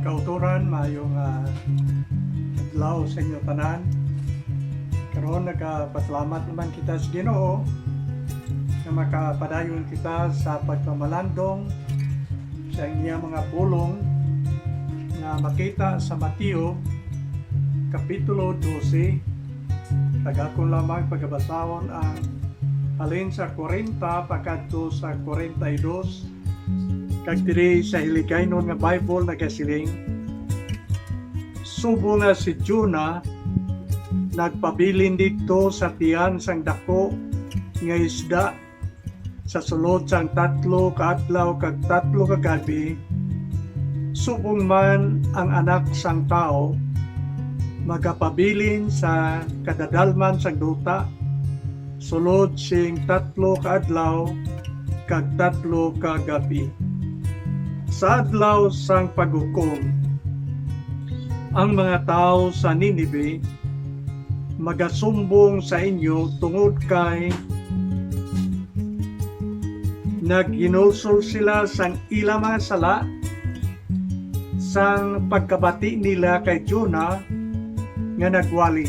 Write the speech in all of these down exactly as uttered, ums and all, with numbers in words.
Kauturan, maayong, ah, adlaw sa inyo tanan. Karon, nagapasalamat naman kita sa Ginoo nga makapadayon kita sa pagpamalandong sa iya mga pulong nga makita sa Mateo, Kapitulo dose. Kag akon lamang pagabasahon ang halin sa kwarenta pakadto sa kwarenta y dos. Kag diri sa Hiligaynon nga Bible nagasiling, subong nga si Jonah nagpabilin didto sa tiyan sang daku nga isda sa sulod sang tatlo ka adlaw kag tatlo ka gab-i, subong man ang Anak sang Tawo magapabilin sa kadadalman sang duta sulod sing tatlo ka adlaw kag tatlo ka gab-i. Sa adlaw sang paghukom, ang mga tawo sa Ninive magasumbong sa inyo tungod kay naghinulsol sila sang ila mga sala, sang pagkabati nila kay Jonah nga nagwali.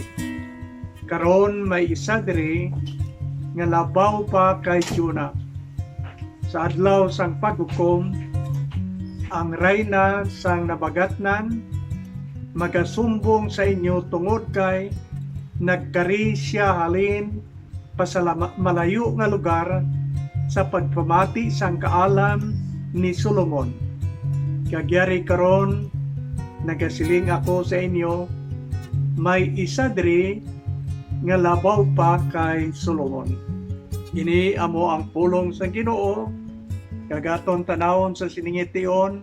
Karon may isa diri nga labaw pa kay Jonah. Sa adlaw sang paghukom, ang rayna sang nabagatnan magasumbong sa inyo tungod kay nagkari sia halin pa sa lama-, malayo nga lugar sa pagpamati sang kaalam ni Solomon. Kag yari karon, nagasiling ako sa inyo, may isa diri nga labaw pa kay Solomon. Ini amo ang pulong sa Ginoo, kag aton tanawon sa sining tion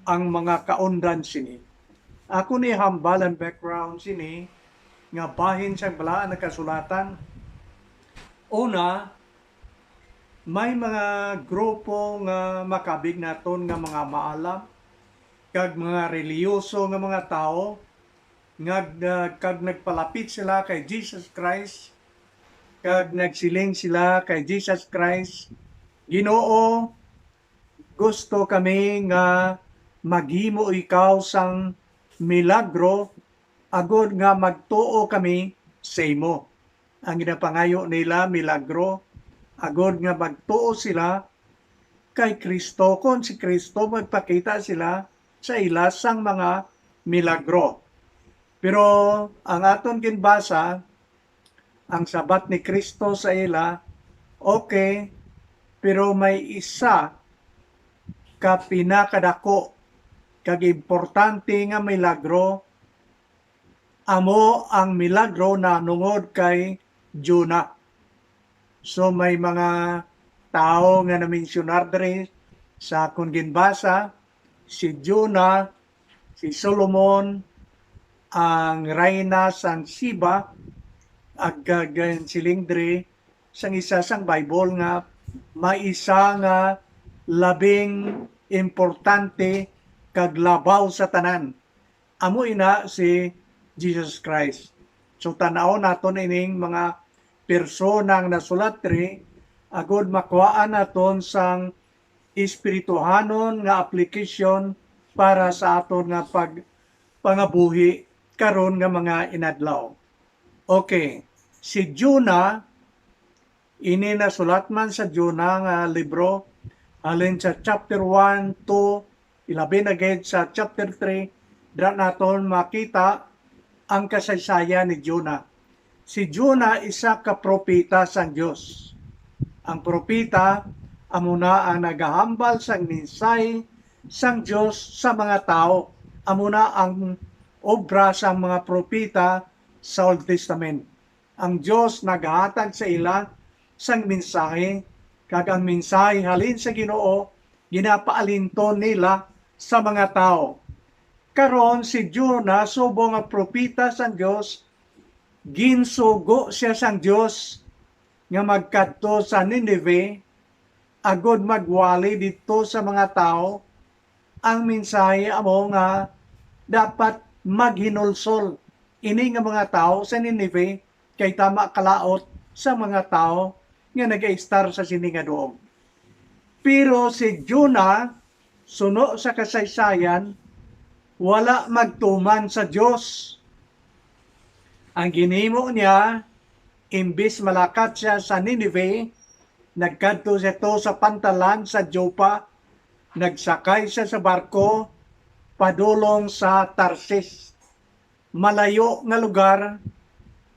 ang mga kaundan sini. Ako ni hambal ang background sini nga bahin sang Balaan nga Kasulatan. Una, may mga grupo nga makabig naton nga mga maalam kag mga relihiyoso nga mga tawo nga, nga kag nagpalapit sila kay Jesus Christ kag nagsiling sila kay Jesus Christ, "Ginoo, gusto kami nga maghimo ikaw sang milagro agod nga magtuo kami sa imo." Ang ginapangayo nila milagro agod nga magtuo sila kay Cristo, kon si Cristo magpakita sila sa ila sang mga milagro. Pero ang aton ginbasa, ang sabat ni Cristo sa ila, "Okay, pero may isa ka pinakadako kag importante nga milagro, amo ang milagro nahanungod kay Jonah." So, may mga tawo nga na-mensionar diri sa akon ginbasa, si Jonah, si Solomon, ang rayna sang Sheba, ag, ag, siling diri sang isa sang Bible nga may isa nga labing importante kag labaw sa tanan. Amo ina si Jesus Christ. So, tan-awon naton ining mga persona nga nasulat diri, agud makuhaan naton sang espirituhanon nga aplikasyon para sa aton nga pag-, pangabuhi karon nga mga inadlaw. Okay, si Jonah, ini nasulat man sa Jonah nga libro, halin sa chapter one, two, ilabi na gid sa chapter three, dira naton makita ang kasaysayan ni Jonah. Si Jonah isa ka propeta sang Dios. Ang propeta amo na ang nagahambal sang mensahe sang Dios sa mga tawo. Amo na ang obra sang mga propeta sa Old Testament. Ang Dios nagahatag sa ila sang mensahe, kag ang mensahe halin sa Ginoo ginapaalinton nila sa mga tawo. Karon, si Jonah, subong nga propeta sang Dios, ginsugo sia sang Dios nga magkadto sa Ninive agud magwali didto sa mga tawo. Ang mensahe amo nga dapat maghinulsol ini nga mga tawo sa Ninive, kay tama kalaot sa mga tawo nga nagaistar sa sini nga duog. Pero si Jonah, suno sa kasaysayan, Wala magtuman sa Dios. Ang ginhimo niya, imbis malakat siya sa Ninive, nagkadto siya to sa pantalan sa Jopa, nagsakay siya sa barko padulong sa Tarsis, malayo nga lugar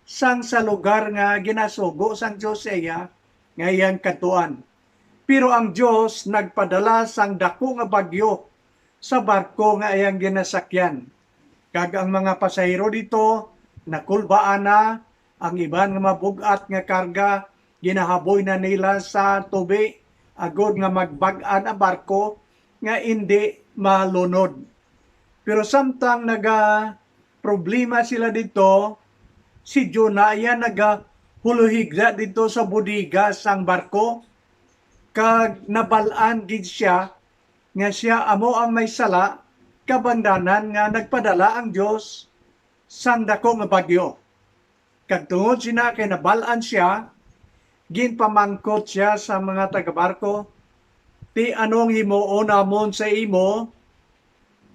sang sa lugar nga ginasugo sang Dios sa iya nga iyang kadtuan. Pero ang Dios nagpadala sang dako nga bagyo sa barko nga iyang ginasakyan, kag ang mga pasahero dito nakulbaan na, ang iban nga mabug-at nga karga ginahaboy na nila sa tubi agod nga magbag-an ang barko nga indi malunod. Pero samtang naga problema sila didto, si Jonah iya nagahuluhigda didto sa bodega sang barko, kag nabal-an gid sia nga sia amo ang may sala, kabangdanan nga nagpadala ang Dios sang dako nga bagyo. Kag tungod sina kay nabal-an sia, ginpamangkot sia sa mga taga-barko, "Ti anong himuon namon sa imo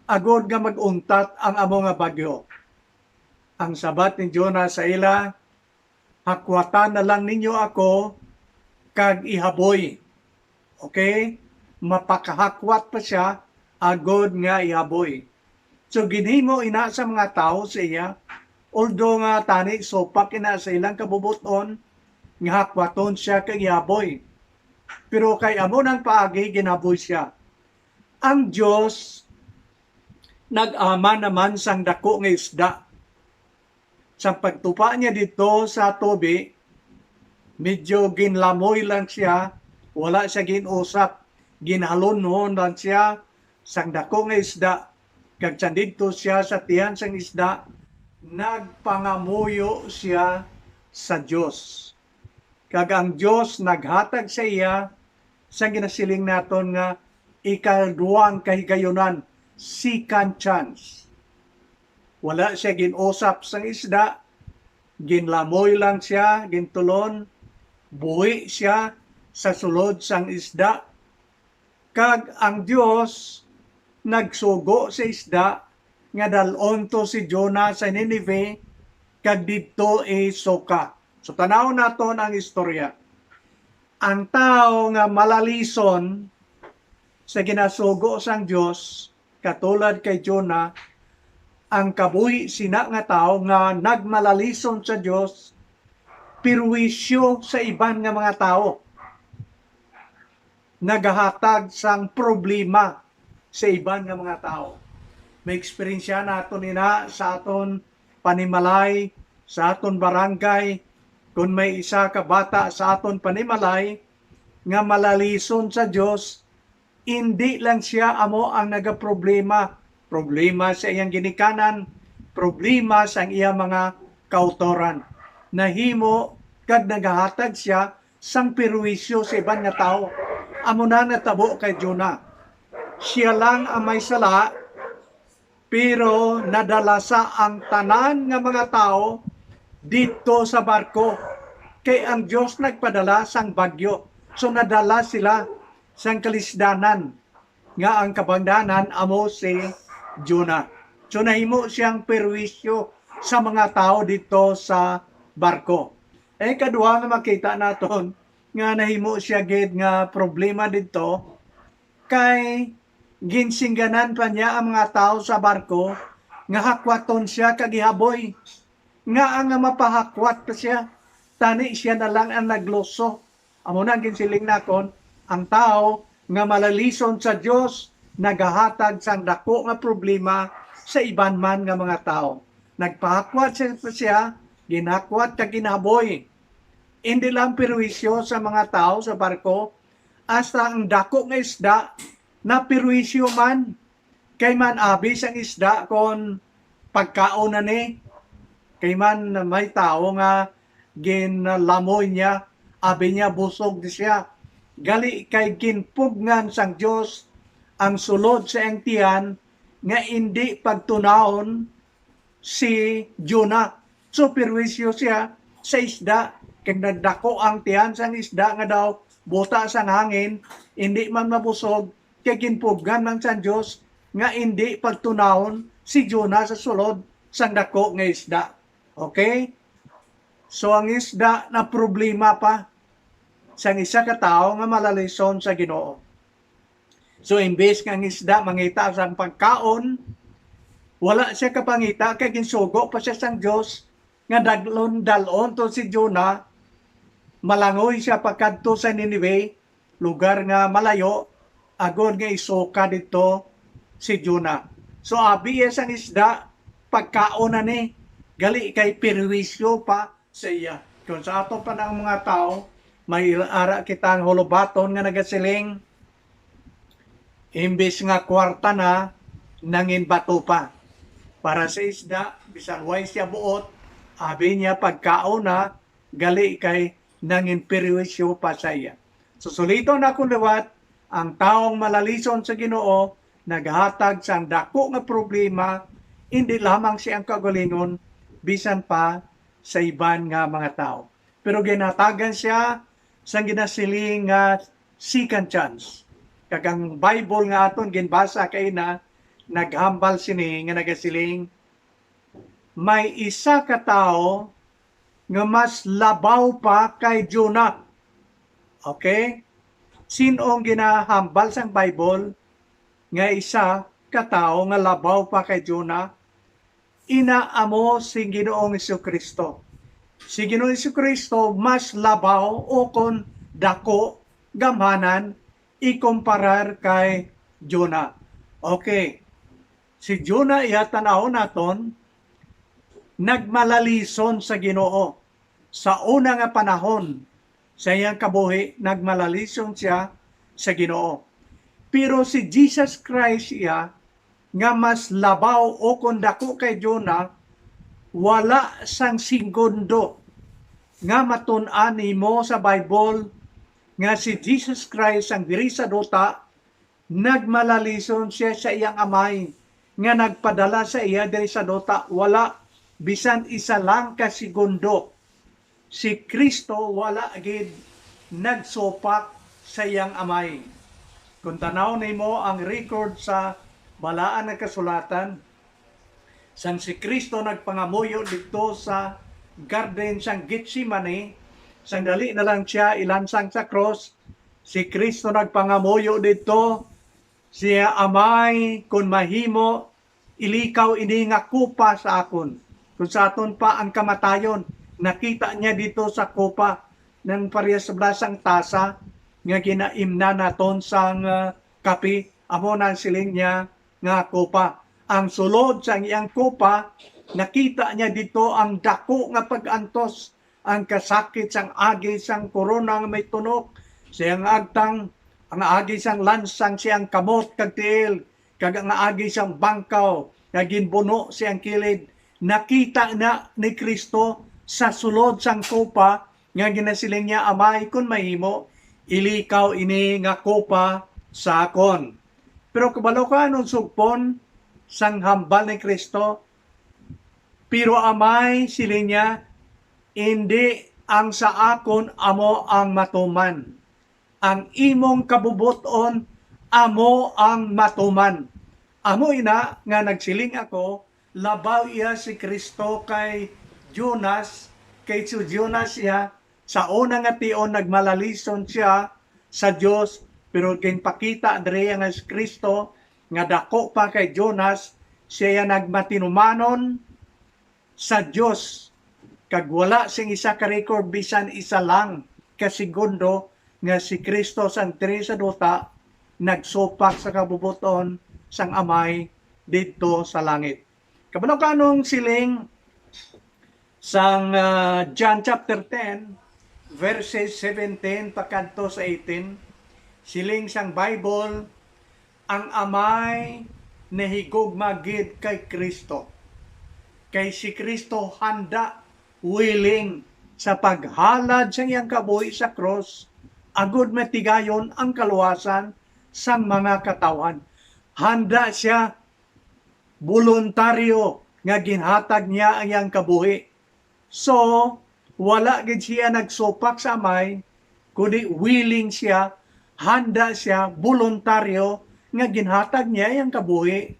agod nga mag-untat ang amo nga bagyo?" Ang sabat ni Jonah sa ila, "Hakwatan na lang ninyo ako kag ihaboy." Okay? Mapakahakwat pa sia agod nga ihaboy. So, ginhimo ina sa mga tawo sa iya, although nga tani supak ina sa ilang kabubot-on nga hakwaton sia kag ihaboy. Pero kay amo nang paagi, ginaboy sia. Ang Dios nag-aman naman sang dako nga isda. Sa pagtupa niya didto sa tubi, medyo ginlamoy lang sia, wala siya gin-usap, ginhalunhon lang sia sang dako nga isda, kag sa didto sia sa tiyan sang isda, nagpangamuyo sia sa Dios. Kag ang Dios naghatag sa iya sang ginasiling naton nga ikaduhang kahigayunan, second chance. Wala siya gin-usap sang isda, ginlamoy lang siya, gintulon, buhi siya sa sulod sang isda. Kag ang Dios nagsugo sa isda nga dal-on to si Jonah sa Ninive, kag didto isuka. So, tan-awon naton ang istorya. Ang tawo nga malalison sa ginasugo sang Dios, katulad kay Jonah, ang kabuhi sina nga tawo nga nagmalalison sa Dios, pirwisyo sa iban nga mga tawo, nagahatag sang problema sa iban nga mga tawo. May eksperyensya naton ina sa aton panimalay, sa aton barangay, kon may isa ka bata sa aton panimalay nga malalison sa Dios, indi lang sia amo ang nagaproblema, problema sa iyang ginikanan, problema sang iya mga kautoran. Nahimo kag nagahatag sia sang perwisyo sa iban nga tawo. Amo na natabo kay Jonah. Sia lang ang may sala, pero nadala sa ang tanan nga mga tawo didto sa barko, kay ang Dios nagpadala sang bagyo. So, nadala sila sang kalisdanan nga ang kabangdanan amo si Jonah. So, nahimo siyang perwisyo sa mga tawo didto sa barko. Eh, kadua nga makita naton nga nahimo siya gid nga problema didto, kay ginsingganan pa niya ang mga tawo sa barko nga hakwaton siya kag ihaboy. Ngaa nga mapahakwat pa siya? Tani siya na lang ang nagluso. Amo na ang ginsiling nakon, ang tawo nga malalison sa Dios nagahatag sang dako nga problema sa iban man nga mga tawo. Nagpahakwat siya, siya, ginakwat kag ginahaboy. Indi lang perwisyo sa mga tawo sa barko, hasta ang dako nga isda napirwisyo man. Kay man abi sang isda kon pagkaon na ni. Kay man may tawo nga ginlamoy niya, abi niya busog di siya. Gali kay ginpugngan sang Dios ang sulod sa iyang tiyan nga indi pagtunawon si Jonah. So, pirwisyo siya sa isda, kag nagdako ang tiyan sang isda nga daw buta sang hangin, indi man mabusog, kay ginpugngan man sang Dios nga indi pagtunawon si Jonah sa sulod sang dako nga isda. Okay? So ang isda na problema pa sang isa ka tawo nga malalison sa Ginoo. So imbes nga ang isda mangita sang pagkaon, wala siya kapangita kay ginsugo pa siya sang Dios nga daglon dalon to si Jonah, malangoy siya pakadto sa Ninive, lugar nga malayo, agod nga isuka didto si Jonah. So abi iya sang isda, pagkaon na ni, gali kay perwisyo pa sa iya. Kung sa ato pa na ang mga tawo, may ara kita ang hulubaton nga nagasiling, imbis nga kwarta na, nangin bato pa. Para sa isda, bisan way siya buot, abi niya pagkaon na, gali kay nangin perwisyo pa sa iya. So suliton akong liwat, ang taong malalison sa Ginoo naghatag sang dako nga problema, hindi lamang sa iyang kaugalingon, bisan pa sa iban nga mga tawo. Pero ginhatagan siya sang ginasiling nga second chance. Kag ang Bible nga aton ginbasa kaina naghambal sini nga nagasiling, may isa ka tawo nga mas labaw pa kay Jonah. Okay? Sin-o ang ginahambal sang Bible nga isa ka tawo nga labaw pa kay Jonah? Ina amo si Ginoong Jesu-Cristo. Si Ginoong Jesu-Cristo mas labaw o kon dako, gamhanan, ikumparar kay Jonah. Okay. Si Jonah, iya tan-awon naton, nagmalalison sa Ginoo. Sa una nga panahon sa iyang kabuhi, nagmalalison siya sa Ginoo. Pero si Jesus Christ iya, nga mas labaw o kon dako kay Jonah, wala sang segundo nga matun-an nimo sa Bible nga si Jesus Christ ang diri sa duta, nagmalalison siya sa iyang Amay nga nagpadala sa iya diri sa duta. Wala bisan isa lang ka segundo si Cristo wala gid nagsupak sa iyang Amay. Kung tanaw nimo ang record sa Balaan nga Kasulatan, sang si Cristo nagpangamuyo didto sa garden sang Getsemane, sang dali na lang siya ilansang sa krus, si Cristo nagpangamuyo didto, siya, "Amay, kon mahimo, ilikaw ini nga kupa sa akon." Kung sa aton pa ang kamatayon, nakita niya dito sa kupa nang parehas bala sang tasa nga ginaimnan naton sang, ah, kape, amo na ang siling niya nga kupa. Ang sulod sang iyang kupa, nakita niya dito ang dako nga pag-antos, ang kasakit sang agi sang korona nga may tunok, sa iyang agtang, ang agi sang lansang sa iyang kamot kag tiil, kag ang agi sang bangkaw nga ginbuno sa iyang kilid. Nakita na ni Cristo sa sulod sang kupa nga ginasiling niya, "Amay, kon mahimo, ilikaw ini nga kupa sa akon." Pero kabalo ka anong sugpon sang hambal ni Cristo? "Pero Amay," siling niya, "indi ang sa akon amo ang matuman. Ang imong kabubot-on amo ang matuman." Amo ina nga nagsiling ako, labaw iya si Cristo kay Jonas, kay si Jonas iya, sa una nga tion nagmalalison siya sa Dios, pero ginpakita diri nga si Cristo nga dako pa kay Jonas, siya iya nagmatinumanon sa Dios, kag wala sing isa ka record, bisan isa lang ka segundo, nga si Cristo sang diri sa duta nagsupak sa kabubot-on sang Amay didto sa langit. Kabalo ka anong siling sang, ah, John chapter ten, verses seventeen pakadto sa eighteen? Siling sang Bible, ang Amay nahigugma gid kay Cristo, kay si Cristo handa, willing, sa paghalad sa iyang kabuhi sa krus, agud matigayon ang kaluwasan sang mga katawhan. Handa siya, boluntaryo nga ginhatag niya ang iyang kabuhi. So, wala gid siya nagsupak sa Amay, kundi willing siya, handa siya, boluntaryo nga ginhatag niya iyang kabuhi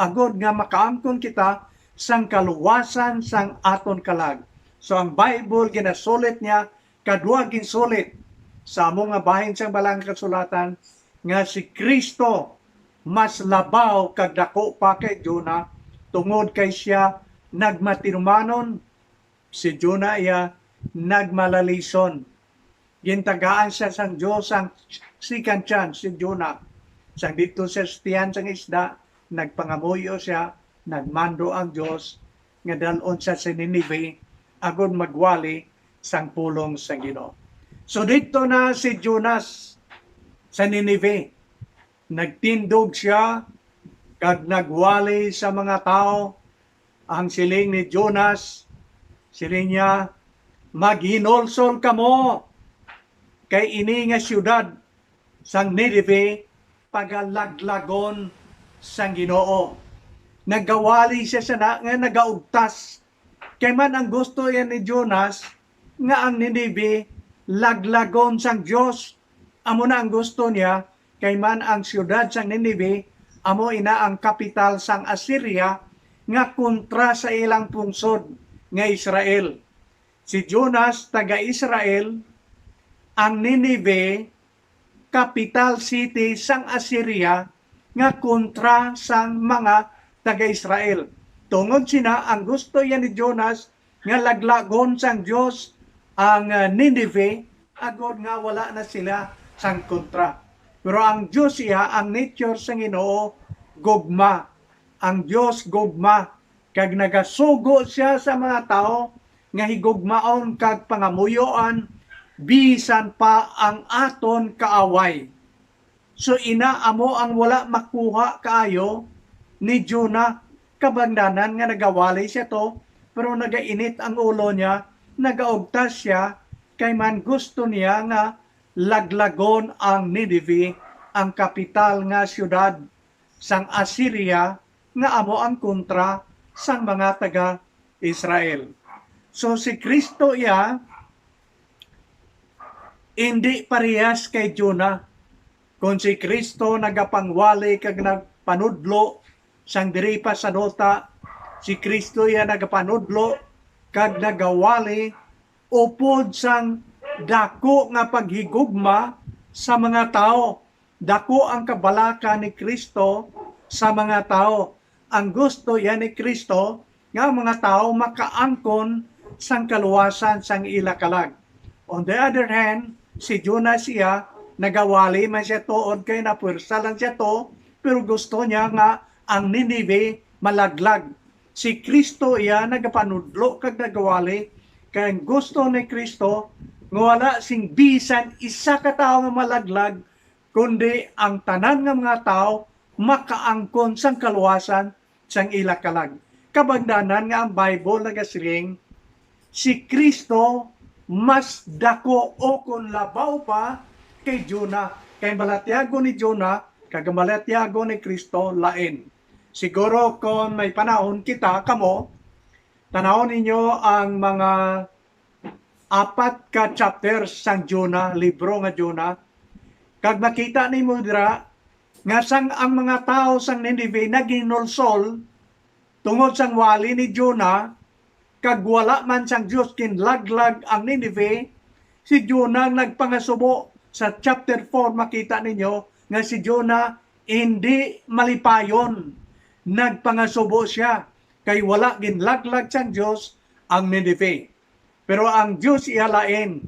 agod nga makaangkon kita sang kaluwasan sang aton kalag. So, ang Bible ginasulit niya, kadwa ginsulit sa amo nga bahin sang Balang Kasulatan, nga si Cristo mas labaw kag dako pa kay Jonah, tungod kay sia nagmatinumanon, si Jonah iya nagmalalison. Gintagaan sia sang Dios sang second chance si Jonah. Sang didto sa tiyan sang isda, nagpangamuyo sia, nagmando ang Dios nga dal-on sia sa Ninive agod magwali sang pulong sang Ginoo. So didto na si Jonas sa Ninive. Nagtindog sia kag nagwali sa mga tawo. Ang siling ni Jonas, siling niya, "Maghinulsol kamo, kay ini nga siyudad sang Ninive pagalaglagon sang Ginoo." Nagawali siya sana nga nagaugtas. Kay man ang gusto iya ni Jonas nga ang Ninive laglagon sang Dios. Amo na ang gusto niya, kay man ang siyudad sang Ninive amo ina ang kapital sang Assyria nga kontra sa ilang pungsod nga Israel. Si Jonas taga-Israel, ang Ninive kapital city sang Assyria nga kontra sang mga taga-Israel. Tungod sina, ang gusto iya ni Jonas nga laglagon sang Dios ang, ah, Ninive, agod nga wala na sila sang kontra. Pero ang Dios iya, ang nature sang Ginoo, gugma. Ang Dios gugma, kag nagasugo sia sa mga tawo nga higugmaon kag pangamuyoan bisan pa ang aton kaaway. So, ina amo ang wala makuha kaayo ni Jonah, kabangdanan nga nagawali sia to, pero nagainit ang ulo niya, nagaugtas sia, kay man gusto niya nga laglagon ang Ninive, ang kapital nga siyudad sang Assyria, nga amo ang kontra sang mga taga-Israel. So, si Cristo iya indi parehas kay Jonah. Kon si Cristo nagapangwali kag nagpanudlo sang diri pa sa duta, si Cristo iya nagapanudlo kag nagawali upod sang dako nga paghigugma sa mga tawo. Dako ang kabalaka ni Cristo sa mga tawo. Ang gusto iya ni Cristo nga ang mga tawo makaangkon sang kaluwasan sang ila kalag. On the other hand, si Jonas iya nagawali man sia tuod kay napwersa lang sia to, pero gusto niya nga ang Ninive malaglag. Si Cristo iya nagapanudlo kag nagawali, kay ang gusto ni Cristo nga wala sing bisan isa ka tawo nga malaglag, kundi ang tanan nga mga tawo makaangkon sang kaluwasan sang ila kalag. Kabangdanan nga ang Bible nagasiling, si Cristo mas dako o kon labaw pa kay Jonah. Kay balatyagon ni Jonah kag ang balatyagon ni Cristo lain. Siguro kon may panahon kita, kamo, tanawon ninyo ang mga apat ka chapters sang Jonah, libro nga Jonah, kag makita nimo dira nga sang ang mga tawo sang Ninive naghinulsol tungod sang wali ni Jonah, kag wala man sang Dios ginlaglag ang Ninive, si Jonah nagpangasubo. Sa chapter four, makita ninyo nga si Jonah hindi malipayon. Nagpangasubo sia, kay wala ginlaglag sang Dios ang Ninive. Pero ang Dios iya lain,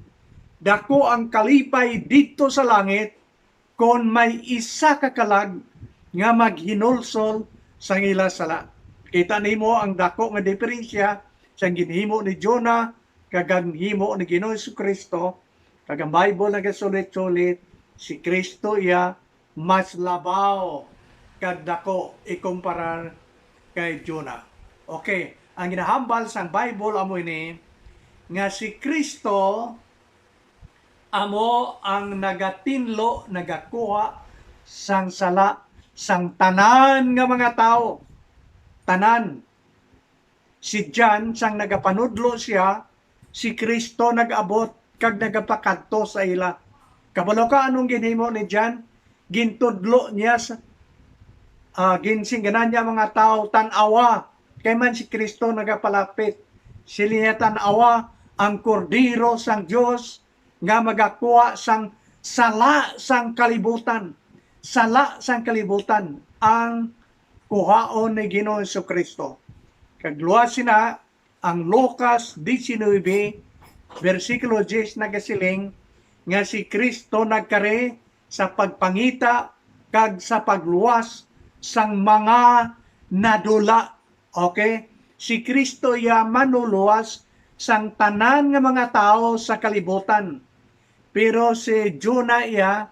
dako ang kalipay didto sa langit kon may isa ka kalag nga maghinulsol sang ila sala. Kita nimo ang dako nga diferensya sang ginhimo ni Jonah kag ang himo ni Ginoong Jesu-Cristo, kag ang Bible nagasulit-sulit, si Cristo iya mas labaw kag dako ikumparar kay Jonah. Okay, ang ginahambal sang Bible amo ini, nga si Cristo amo ang nagatinlo, nagakuha sang sala sang tanan nga mga tawo. Tanan. Si John, sang nagapanudlo sia, si Cristo nag-abot kag nagapakadto sa ila. Kabalo ka anong ginhimo ni John? Gintudlo niya sa, Ah, ginsingganan niya mga tawo, "Tan-awa, kay man si Cristo nagapalapit." Siling niya, "Tan-awa, ang Kordero sang Dios nga magakuha sang sala sang kalibutan." Sala sang kalibutan ang kuhaon ni Ginoong Jesu-Cristo. Kag luwas sina, ang Lucas diecinuebe, bersikulo diyes nagasiling nga si Cristo nagkari sa pagpangita kag sa pagluwas sang mga nadula. Okay? Si Cristo iya manluluwas sang tanan nga mga tawo sa kalibutan. Pero si Jonah iya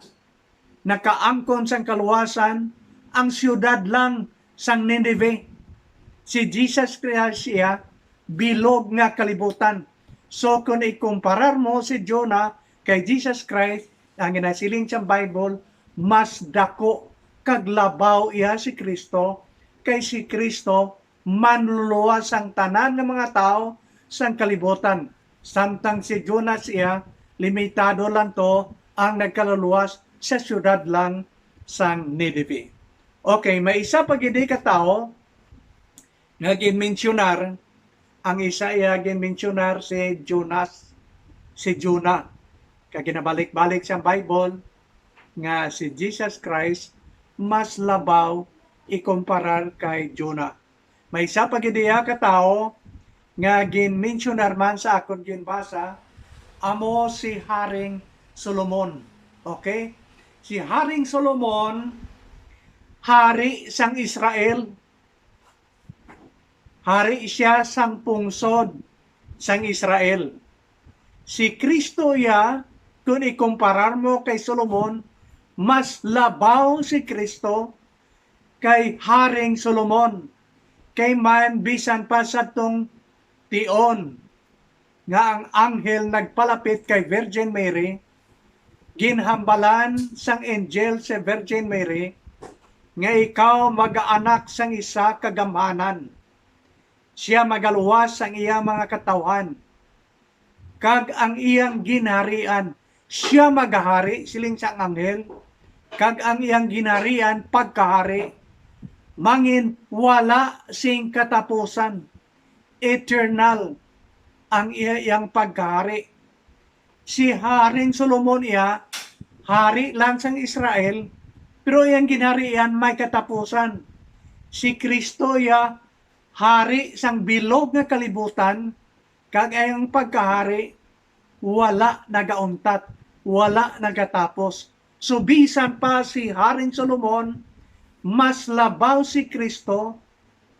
nakaangkon sang kaluwasan ang siyudad lang sang Nineveh. Si Jesus Christ iya bilog nga kalibutan. So, kung ikumparar mo si Jonah kay Jesus Christ, ang ginasiling sang Bible, mas dako kag labaw iya si Cristo, kay si Cristo manluluwas sang tanan nga mga tawo sang kalibutan, samtang si Jonah iya, limitado lang to ang nagkaluluwas sa siyudad lang sang Nineveh. Okay, may isa pa gid ka tawo nga ginmensyonar, ang isa iya ginmensyonar si Jonas, si Jonah. Kag ginabalik-balik sa Bible nga si Jesus Christ mas labaw ikumparar kay Jonah. May isa pa gid iya ka tawo nga ginmensyonar man sa akon ginbasa, amo si Haring Solomon. Okay? Si Haring Solomon, hari sang Israel. Hari siya sang pungsod sang Israel. Si Cristo iya, kung ikumparar mo kay Solomon, mas labaw si Cristo kay Haring Solomon, kay man bisan pa sadtong tion nga ang anghel nagpalapit kay Virgin Mary, ginhambalan sang anghel si Virgin Mary nga ikaw magaanak sang isa ka gamhanan. Sia magaluwas sang iya mga katawhan, kag ang iyang ginharian, sia magahari, siling sang anghel, kag ang iyang ginharian, pagkahari, mangin wala sing katapusan, eternal ang iya, iyang pagkahari. Si Haring Solomon iya, hari lang sang Israel, pero iyang ginharian may katapusan. Si Cristo iya, hari sang bilog nga kalibutan, kag ang pagkahari wala nagauntat, wala nagatapos. So, bisan pa si Haring Solomon, mas labaw si Cristo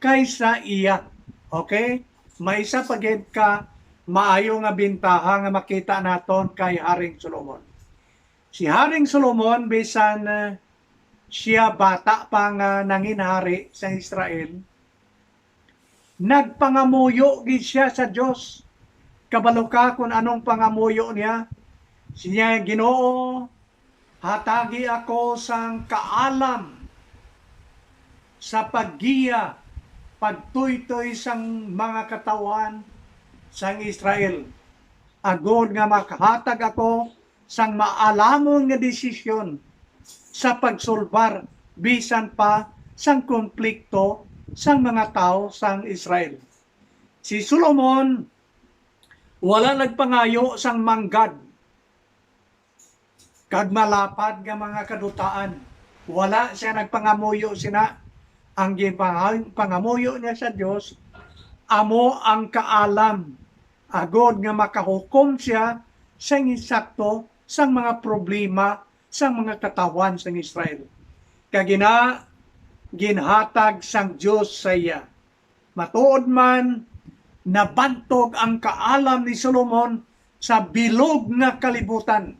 kaysa iya. Okay? May isa pa gid ka maayo nga bintaha nga makita naton kay Haring Solomon. Si Haring Solomon, bisan, eh, siya bata pa nga nangin hari sa Israel, nagpangamuyo gid siya sa Dios. Kabalo ka kung anong pangamuyo niya? Siya, "Ginoo, hatagi ako sang kaalam sa paggiya, pagtuytoy sang mga katawhan sang Israel, agod nga makahatag ako sang maalamon nga desisyon sa pagsulbar bisan pa sang konflikto sang mga tawo sang Israel." Si Solomon wala nagpangayo sang manggad kag malapad nga mga kadutaan. Wala sia nagpangamuyo sina. Ang ginpang-, pangamuyo niya sa Dios amo ang kaalam, agod nga makahukom sia sang insakto sang mga problema sang mga katawhan sang Israel. Kag ina, ginhatag sang Dios sa iya. Matuod man, nabantog ang kaalam ni Solomon sa bilog nga kalibutan,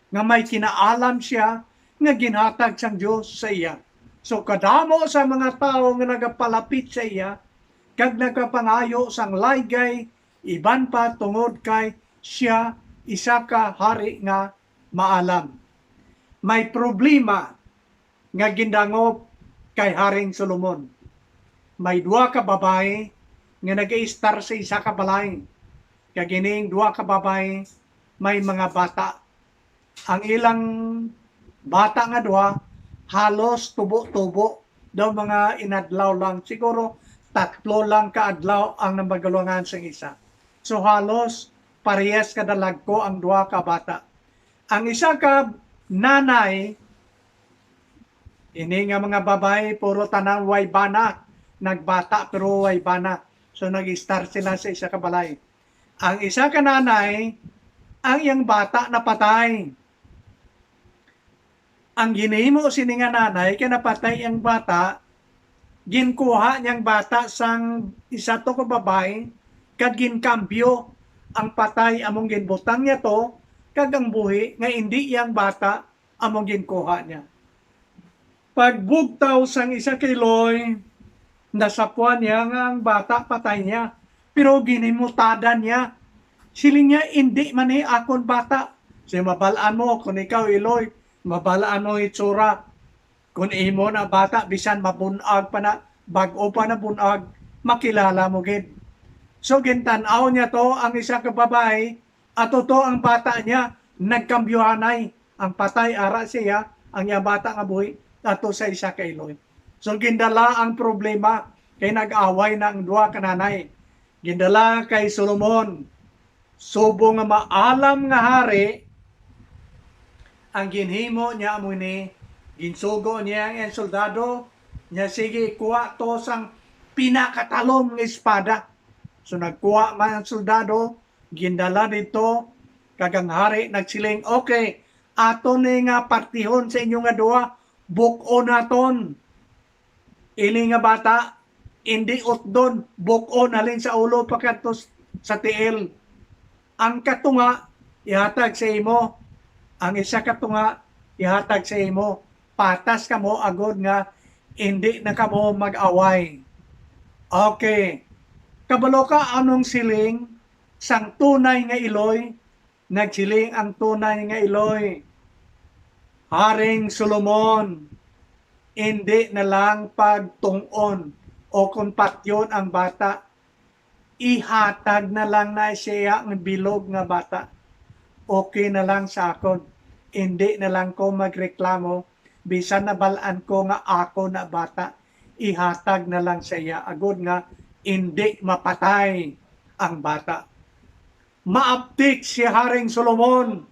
nga may kinaalam sia nga ginhatag sang Dios sa iya. So, kadamo sa mga tawo nga nagapalapit sa iya kag nagapangayo sang laygay, iban pa tungod kay sia isa ka hari nga maalam. May problema nga gindangop kay Haring Solomon. May duha ka babayi nga nagaistar sa isa ka balay. Kag ining duha ka babayi may mga bata. Ang ilang bata nga duha halos tubo-tubo daw mga inadlaw lang, siguro tatlo lang ka adlaw ang namagulangan sang isa. So halos parehas kadalagko ang duha ka bata. Ang isa ka nanay, ini nga mga babayi, puro tanan way bana, nagbata pero way bana. So nag-start sila sa isa ka balay. Ang isa ka nanay, ang iyang bata napatay. Ang ginhimo sini nga nanay kay napatay ang bata, ginkuha niya ang bata sang isa to ka babayi kag ginkambyo. Ang patay among ginbutang niya to, kag ang buhi nga indi iya ang bata among ginkuha niya. Pagbugtaw sang isa ka iloy, nasapwan niya nga ang bata patay niya, pero ginhimutadan niya. Siling niya, "Indi man ni akon bata." Siya, mabal-an mo kon ikaw iloy, mabal-an mo itsura. Kon imo na bata, bisan mabun-ag pa na, bag-o pa na bun-ag, makilala mo gid. So gintan-aw niya to ang isa ka babayi, ato to ang bata niya, nagkambyohanay. Ang patay ara siya, ang iya bata nga buhi ato sa isa ka iloy. So gindala ang problema kay nag-away na ang duha ka nanay. Gindala kay Solomon. Subong nga maalam nga hari, ang ginhimo niya amo ni, ginsugo niya ang iyang soldado niya, "Sige, kuha to sang pinakatalom nga espada." So nagkuha man ang soldado, gindala didto, kag ang hari nagsiling, "Okay, ato ni nga partihon sa inyo nga duha, buk-on naton." Ini nga bata, indi utdon, buk-on halin sa ulo pakadto s-, sa tiil. Ang katunga ihatag sa imo, ang isa ka tunga ihatag sa imo. Patas kamo agod nga indi na kamo mag-away. Okay. Kabalo ka anong siling sang tunay nga iloy? Nagsiling ang tunay nga iloy, "Haring Solomon, indi na lang pagtong-on o kon patyon ang bata. Ihatag na lang na siya ang bilog nga bata. Okay na lang sa akon. Indi na lang ko magreklamo, bisan nabal-an ko nga ako na bata. Ihatag na lang sa iya, agod nga indi mapatay ang bata." Maabtik si Haring Solomon.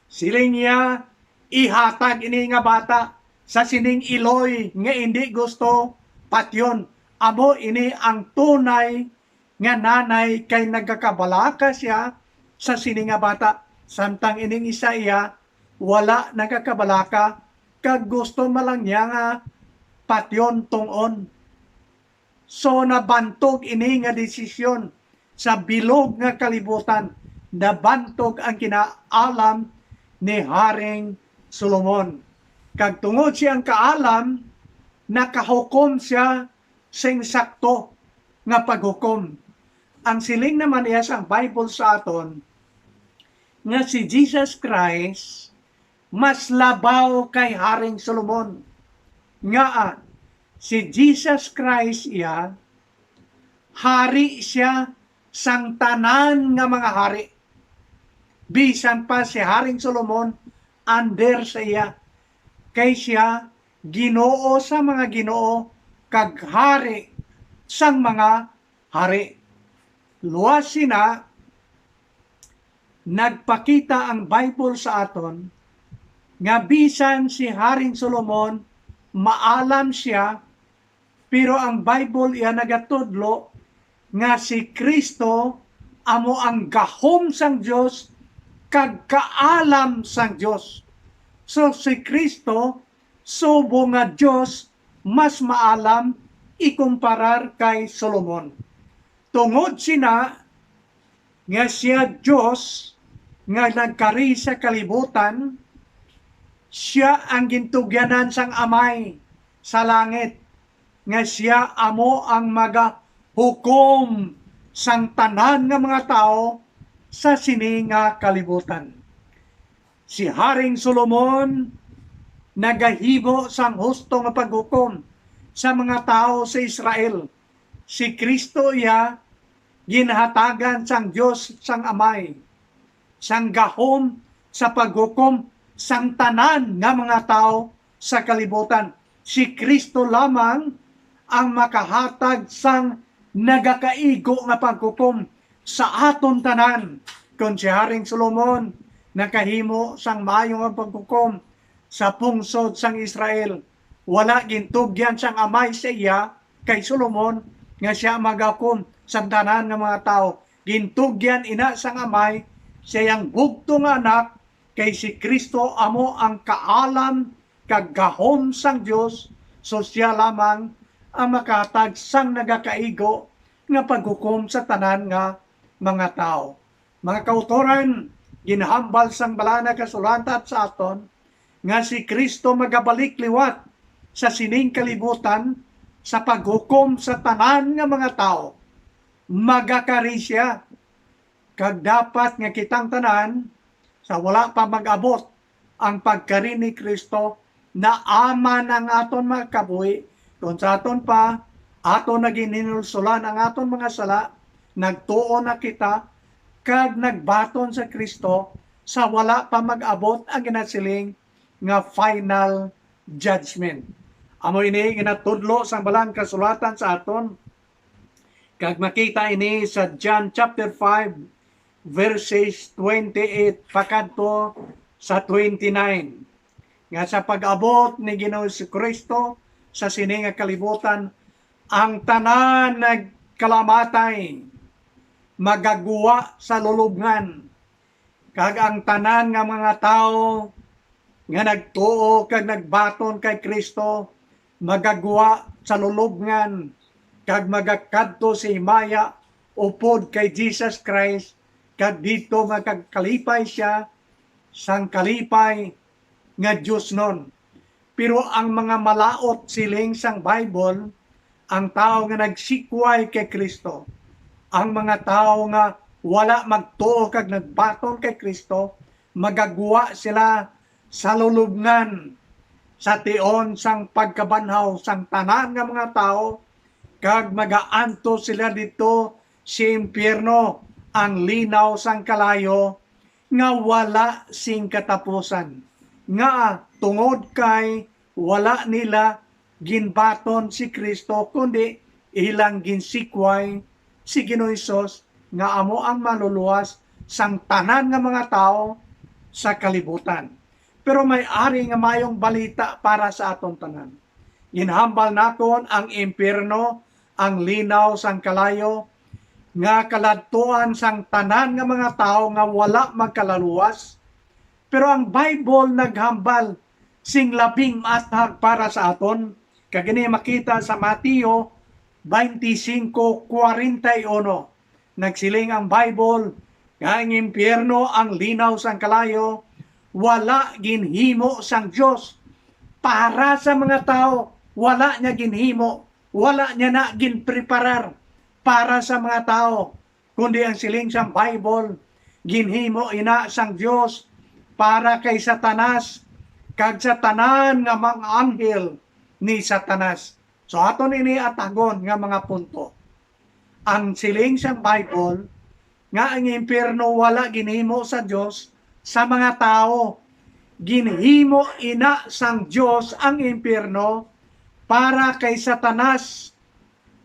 Siling niya, "Ihatag ini nga bata sa sining iloy nga indi gusto patyon. Amo ini ang tunay nga nanay, kay nagakabalaka siya sa sini nga bata, samtang ining isa iya wala nagakabalaka, kag gusto man lang niya nga patyon tong-on." So nabantog ini nga desisyon sa bilog nga kalibutan, nabantog ang kinaalam ni Haring Solomon. Kag tungod siyang kaalam, nakahukom siya sing sakto nga paghukom. Ang siling naman niya sa Bible sa aton, nga si Jesus Christ mas labaw kay Haring Solomon. Ngaa, si Jesus Christ iya, hari siya sang tanan nga mga hari. Bisan pa si Haring Solomon, under sa iya, kay siya Ginoo sa mga ginoo kag Hari sang mga hari. Luas sina, nagpakita ang Bible sa aton nga bisan si Haring Solomon maalam siya, pero ang Bible iya nagatudlo nga si Cristo amo ang gahom sang Dios kag kaalam sang Dios. So si Cristo, subong nga Dios, mas maalam ikumparar kay Solomon. Tungod sina nga sia Dios nga nagkari sa kalibutan, sia ang gintugyanan sang Amay sa langit, nga sia amo ang magahukom sang tanan nga mga tawo sa sini nga kalibutan. Si Haring Solomon nagahimo sang husto nga paghukom sa mga tawo sa Israel. Si Cristo iya ginhatagan sang Dios sang Amay, sang gahom sa paghukom sang tanan nga mga tawo sa kalibutan. Si Cristo lamang ang makahatag sang nagakaigo nga paghukom sa aton tanan. Kon si Haring Solomon nakahimo sang maayo nga paghukom sa pungsod sang Israel, wala gintugyan sang Amay sa iya kay Solomon nga sia magahukom sa tanan nga mga tawo. Gintugyan ina sang Amay sa iyang bugtong nga Anak, kay si Cristo amo ang kaalam kag gahom sang Dios, so sia lamang ang makahatag sang nagakaigo nga paghukom sa tanan nga mga tawo. Mga kautoran, ginhambal sang Balaan nga Kasulatan sa aton nga si Cristo magabalik liwat sa sining kalibutan sa paghukom sa tanan nga mga tawo. Magakari sia, kag dapat nga kitang tanan, sa wala pa mag-abot ang pagkari ni Cristo, naaman ang aton mga kabuhi, kon sa aton pa, aton na ginhinulsolan ang aton mga sala, nagtuo na kita, kag nagbaton sa Cristo sa wala pa mag-abot ang ginasiling nga final judgment. Amo ini ginatudlo sang Balaan Kasulatan sa aton. Kag makita ini sa John chapter five, verses twenty-eight pakadto sa twenty-nine, nga sa pag-abot ni Ginoong Jesu-Cristo sa sini nga kalibutan, ang tanan nagkalamatay magagwa sa lulubngan, kag ang tanan nga mga tawo nga nagtuo kag nagbaton kay Cristo magagwa sa lulubngan, kag magakadto sa himaya upod kay Jesus Christ, kag didto magkakalipay sia sang kalipay nga diosnon. Pero ang mga malaut, siling sang Bible, ang tawo nga nagsikway kay Cristo, ang mga tawo nga wala magtuo kag nagbaton kay Cristo, magagwa sila sa lulubngan, sa tion sang pagkabanhaw sang tanan nga mga tawo, kag magaantos sila didto sa impiyerno, ang linaw sang kalayo nga wala sing katapusan, nga tungod kay wala nila ginbaton si Cristo, kundi ilang ginsikway si Ginoong Hesus, nga amo ang maluluwas sang tanan nga mga tawo sa kalibutan. Pero may ari nga mayong balita para sa aton tanan. Ginhambal naton ang impiyerno, ang linaw sang kalayo, nga kaladtuan sang tanan nga mga tawo nga wala magkalaluwas. Pero ang Bible naghambal sing labing maathag para sa aton, kag ini makita sa Mateo twenty-five forty-one. Nagsiling ang Bible nga ang impiyerno, ang linaw sang kalayo, wala ginhimo sang Dios para sa mga tawo. Wala niya ginhimo, wala niya na ginpreparar para sa mga tawo, kundi ang siling sang Bible, ginhimo ina sang Dios para kay Satanas kag sa tanan nga mga anghel ni Satanas. So, aton ini atagon nga mga punto. Ang siling sang Bible nga ang impiyerno wala ginhimo sa Dios sa mga tawo. Ginhimo ina sang Dios ang impiyerno para kay Satanas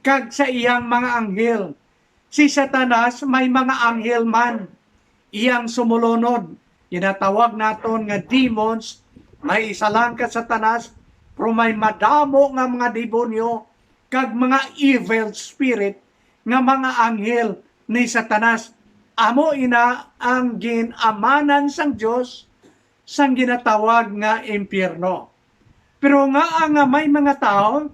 kag sa iyang mga anghel. Si Satanas may mga anghel man iyang sumulunod. Ginatawag naton nga demons. May isa lang ka Satanas, pero may madamo nga mga demonyo kag mga evil spirit nga mga anghel ni Satanas. Amo ina ang gin-amanan sang Dios sang ginatawag nga impiyerno. Pero ngaa nga may mga tawo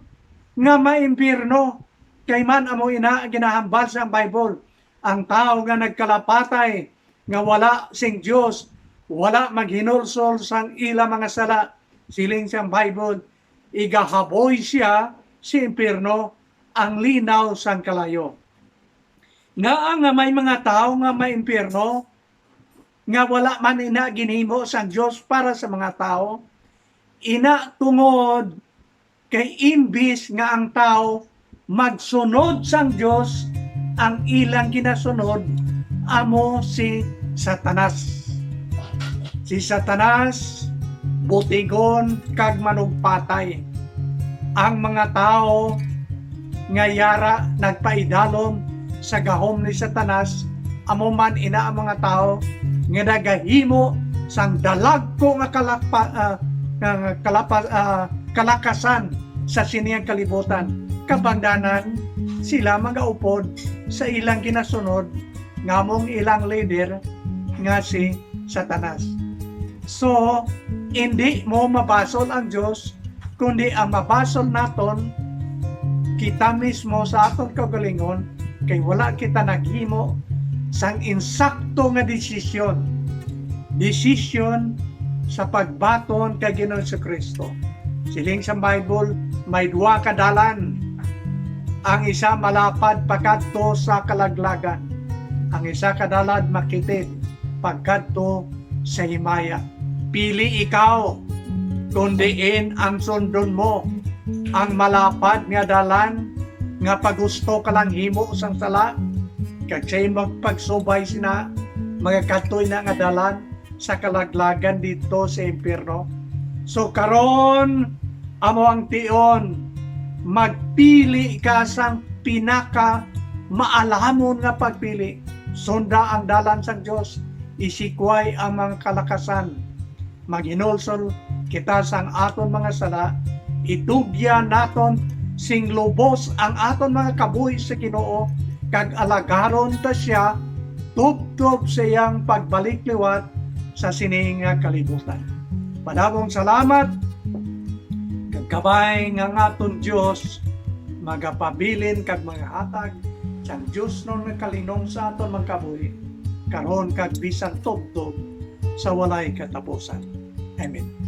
nga maimpiyerno? Kay man amo ina ginahambal sang Bible, ang tawo nga nagkalapatay nga wala sing Dios, wala maghinulsol sang ila mga sala. Siling sang Bible, igahaboy sia sa impiyerno, ang linaw sang kalayo. Ngaa nga may mga tawo nga maimpiyerno, nga wala man ina ginhimo sang Dios para sa mga tawo? Ina tungod kay imbis nga ang tawo magsunod sang Dios, ang ilang ginasunod amo si Satanas. Si Satanas butigon kag manugpatay. Ang mga tawo nga yara nagpaidalom sa gahom ni Satanas, amo man ina ang mga tawo nga nagahimo sang dalagko nga kalapa-, ah, nga kalapa-, ah, kalakasan sa sini ang kalibutan. Kabangdanan sila magaupod sa ilang ginasunod nga among ilang leader nga si Satanas. So, hindi mo mabasol ang Dios, kundi ang mabasol naton kita mismo sa aton kaugalingon, kay wala kita naghimo sang insakto nga desisyon. Desisyon sa pagbaton kay Ginoong Jesu-Cristo. Siling sa Bible, may duha ka dalan. Ang isa malapad pakadto sa kalaglagan. Ang isa ka dalan makitid pagkadto sa himaya. Pili ikaw kung diin ang sundon mo, ang malapad nga dalan nga pagusto ka lang himo sang sala, kag sa imong pagsubay sina, magakadto ina nga dalan sa kalaglagan didto sa impyerno. So karon, amo ang tion, magpili ka sang pinaka maalamon nga pagpili. Sunda ang dalan sang Dios, isikway ang mga kalakasan. Maghinulsol kita sang aton mga sala, itugyan naton sing lubos ang aton mga kabuhi sa Ginoo, kag alagaron ta sia tubtob sa iyang pagbalik liwat sa sini nga kalibutan. Madamong salamat, kag kabay nga ang aton Dios magapabilin kag magahatag sang diosnon nga kalinong sa aton mga kabuhi, karon kag bisan tubtob sa walay katapusan. Amen.